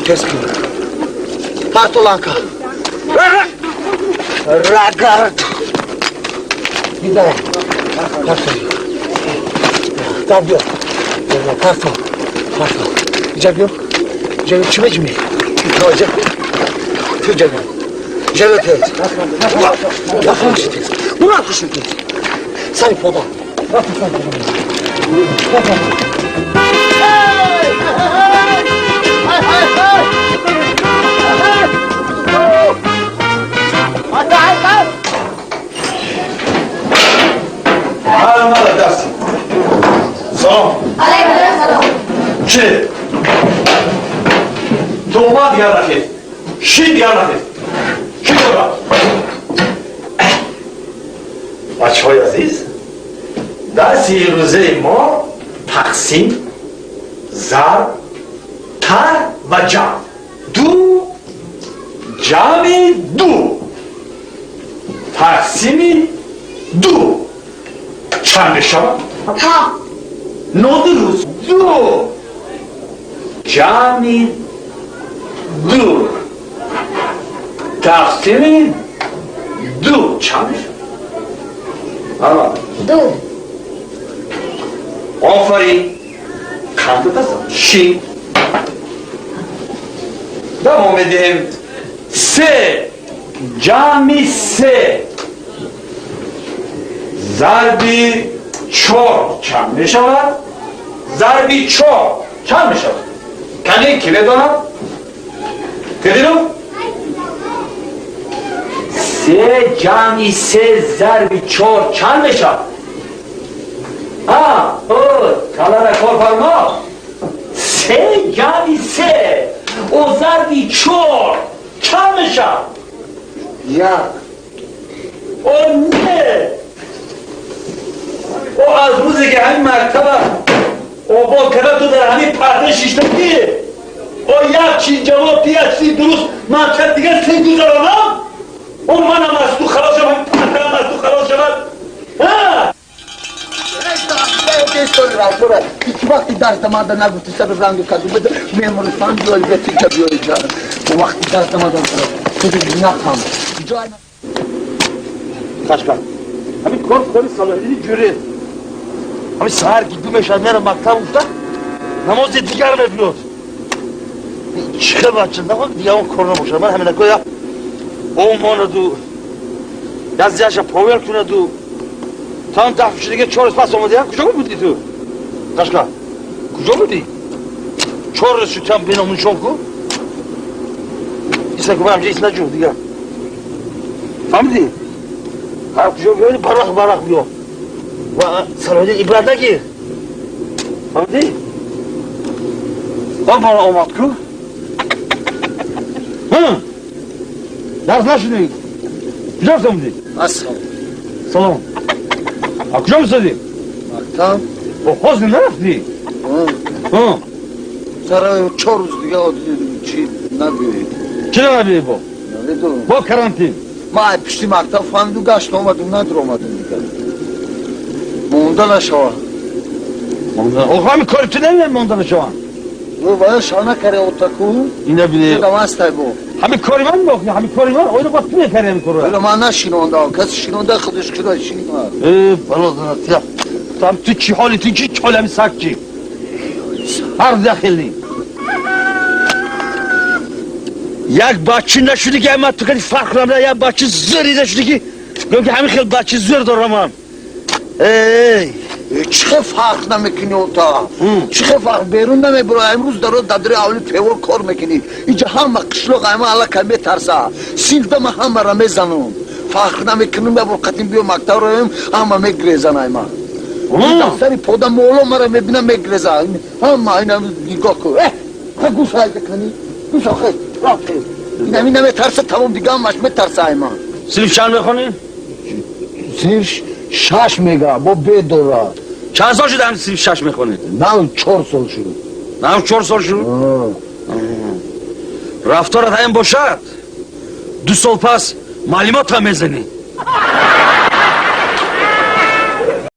Тез кун. Партоланка. Рагард. Дидай. Партол. Биё. Партол. Партол. Иҷа биё. Иҷа биё. Чӣ меҷунӣ? Иҷа. Ту иҷа биё. Иҷа биё тез. Яхонши тез. Буран хуши тез. Сари пода. سلام چه؟ تومات دیگر نخیر شی دیگر نخیر چی دارم؟ بچه های عزیز، درس روزه ما تقسیم، ضرب، تر و جمع. دو جمع دو تقسیم دو چند میشود؟ ها. نادرست. دو جمع دو تقسیم دو چند میشود؟ دو. آفرین. خنده پسند شی دوام میدهیم. سه جمع سه ضرب چهار چند می شود؟ ضرب چهار چند می شود؟ کنی کی بداند؟ کدیرو؟ سه جمع سه ضرب چهار چند می شود؟ آه، او کلر کار فرما. سه جمع سه او ضرب چهار چند می شود؟ یک. او نه. او از روزی که همین مکتب آباد کرده تو در همین پرده شیشتگی او یک چیز جواب یک چیز درست مکتب دیگه سه گذرانم او منم از تو خلاص شدم، پرده هم از تو خلاص شود. ها؟ هیچ وقتی درس مادر نگفتی سر رنگ کدو بده میمونستان بیای به تیکه بیای جا. وقتی درس مادر تو نفهم جای خشکر. همین کار کاری صلاحیدی جوره. همین سهر که دو میشد میرم مکتب افتاد نماز دیگر میبیاد. چه بچه نخواد دیگه اون کار نباشه. من همین نکویا او ماند و یزدیش پاور کند و تا هم دفع شد دیگه 4 روز پس آمدی. کجا بودی تو؟ قشقر کجا بودی؟ 4 روز شد هم بینامون شام کن ایسا که برم جیس نجو دیگه فهمیدی؟ هر کجا بیایی برق برق بیا و صلاحیدین عبرت نگیر. فهمیدی؟ آن بالا آمد کو؟ ها؟ درس نشدی؟ کجا رفته بودی؟ السلام. سلام. کجا بودی؟ مکتب. با حوض نرفتی؟ ها. سر 4 روز دیگه چی نبیایی. چرا نبیایی با؟ نمیدونم. با کرانتین. ما پشتی مکتب فهمیدم گشت آمدم ندر آمدم دیگه. مونده نشوه. مونده. آخه همین کاری تو نمیدونم مونده نشوه. او باید شانه کرده اتاکو. اینا بینه. دیدم هستی بو. همین کاری من باخت، همین کاری من. آینه باید تو میکردی همین کارو. ولی من نشینونده، کسی شینونده خودش کدا شینونده. ای بلا زنتیا. تو چی حالی تو چی حالی همین سگ چی؟ هر دخیلی. یک بچه نشدی که من تو خیلی فرق کنم، یک بچه زری نشدی که گفتم که همین خیلی بچه زر دارم من. ای چه فرق نمیکنی اون تا؟ چه فرق بیرون نمیبره. امروز در دادری اولی پیور کار میکنی. اینجا همه قشلاق همه علاقه میترسه. سینده من همه را میزنم. فرق نمیکنم یه بار قدیم بیا مکتب رویم همه میگریزن ایما. سری پودا مولا مرا میبینم میگریزن. همه اینا نگاه کن. اه گوش های کنی. گوش آخه. رفت. اینا اینا میترسه تمام دیگه همش میترسه ایما. صنف چند میخونی؟ صنف 6 میگه با بدورا. چند سال شد هم صنف 6 میخونی؟ نه 4 سال شد. نه 4 سال شد؟ رفتارت هم باشد 2 سال پس معلومات هم میزنی.